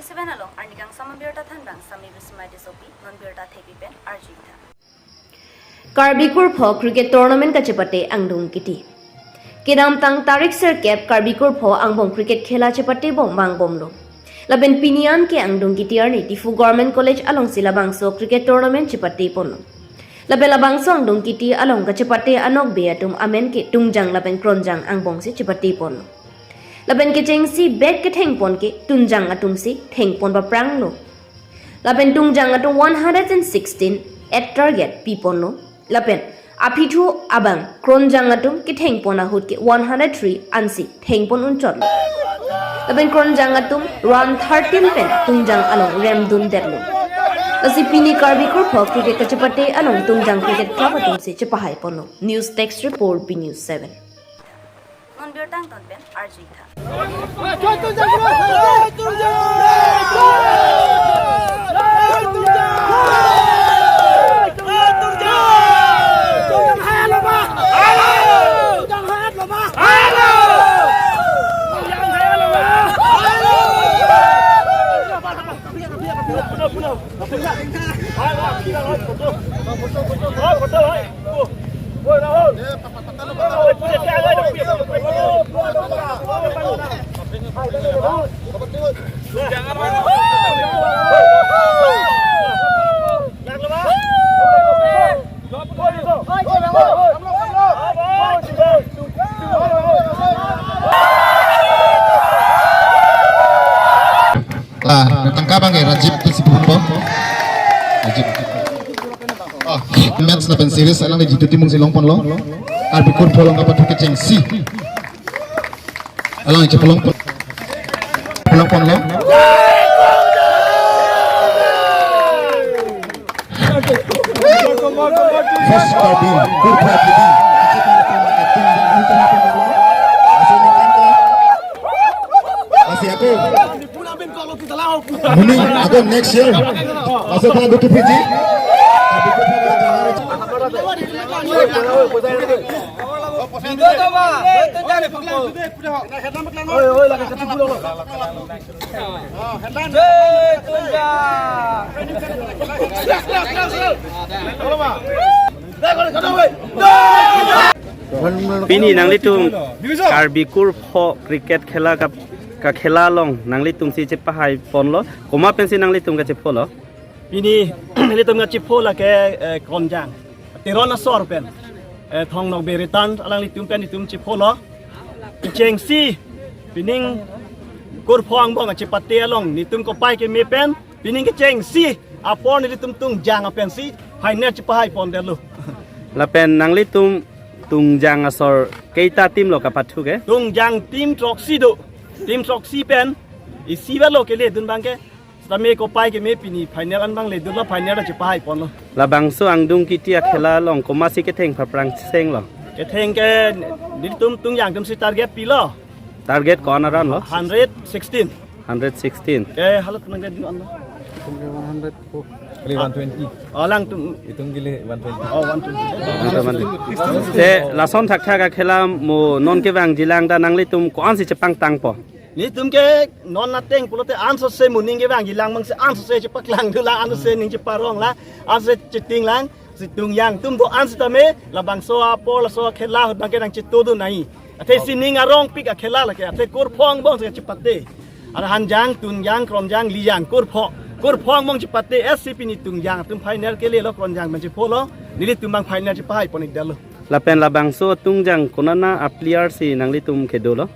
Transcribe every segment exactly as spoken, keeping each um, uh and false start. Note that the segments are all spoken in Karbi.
Seven along arni kangsam abirta thanbang Sami Bismai Tissopi, non birta thepi pen arju-ik tha. Karbi Kurpho Cricket Tournament kachepate angdung kiti. Kedamtang tarik sirkep Karbi Kurpho angbong cricket khela chepatebom vangbomlo. Lapen pini an ke angdung kiti arni Diphu Government College alongsi labangso cricket tournament chepateponlo. Lapen labangso angdung kiti along kachepate anokbe atum amen ke Tungjang lapen Kronjang angbongsi chepateponlo. Lapen kechengsi bek kethengpon ke Tungjang atumsi thengpon papranglo. Lapen Tungjang atum one hundred and sixteen at target piponlo. Lapen aphi thu abang Kronjang atum kethengpon ahut ke one hundred three ansi thengpon unchotlo. Lapen Kronjang atum run thirteen pen Tungjang along remdundetlo. Lasi pini Karbi Kurpho cricket kachepate along Tungjang Cricket Club atumsi chepahaiponlo. News Desk Report, B News seven. Non birta angton pen arju-ik tha. Ah, tangka abang ke Rajib Tisipun po. Rajib. Ah, match lapen series alangli jitu tim mungsi longponlo. Karbi Kurpho along kapathu kechengsi. Alangli chepalong pon-, palongponlo. First Karbi Kurpho Athletic. Lasi ako. Muni ako next year. Laso pa dutu Fiji. Pini nanglitum Karbi Kurpho cricket khela ka, kakhela along nanglitumsi chepahaiponlo, komat pensi nanglitum kachepholo? Pini nanglitum kachepho lake, eh, Kronjang. Teron asor pen, eh, Thong Nokbe return alanglitum pen netum chepholo. Kechengsi pining Kurpho angbong kachepate along netum kopai keme pen pining kechengsi apor nelitum Tungjang apensi final chepahaipondetlo. Lapen nanglitum Tungjang asor keita team lo kapathu ke? Tungjang team throksi do. Team throksi pen isi velo keledun abang ke. Sitame kopai keme pini final an abang ledunlo, final ta chepahaiponlo. Labangso angdung kiti akhela along komatsi ketheng paprang senglo? Ketheng ke nelitum Tungjang atumsi target pilo. Target ko-an a-run lo? Hundred sixteen. Hundred sixteen. Ke halat nang ke dun anlo. Itum ke one hundred po. Kali one twenty. Oh, alangtum. Itum kali one twenty. Oh, one twenty. Mantap, mantap. Te lason thakthak akhela mo non kevangjilang ta nanglitum ko-ansi chepangtangpo? Netum ke non ateng pulote ansose mo ning kevangjilang, mangse ansose chepaklang dulang, ansose ning cheparong lang, ansose cheting lang. Si Tungjang atum do-an sitame labangso apor laso akhela ahut abang ke nangchetodun nai. Athe si ning arongpik akhela lake, athe Kurpho angbong si chepate. Arhan jang, Tungjang, Kronjang, Lijang, Kurpho. Kurpho angbong chepate, eh, si pini Tungjang atum final kelelo, Kronjang pen chepholo, nelitum abang final chepahaipondet lo. Lapen labangso Tungjang konat a-player si nanglitum kedolo?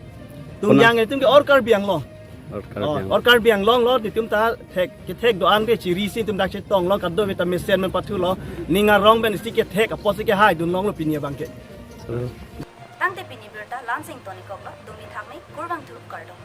Tungjang netum ke or Karbi Anglong. Or Karbi Anglong. Oh, or Karbi Anglong lo, netum ta thek, kethek do-an ke chirisi netum dak chetonglo, kadokave ta mesen men pathulo, ning arong pen isi kethek apotsi kehaidun longlo pini abang ke. Hmm. Tangte pini birta la-ansi ingtonikoklo, dumi thakme, kurvangthu, kardom.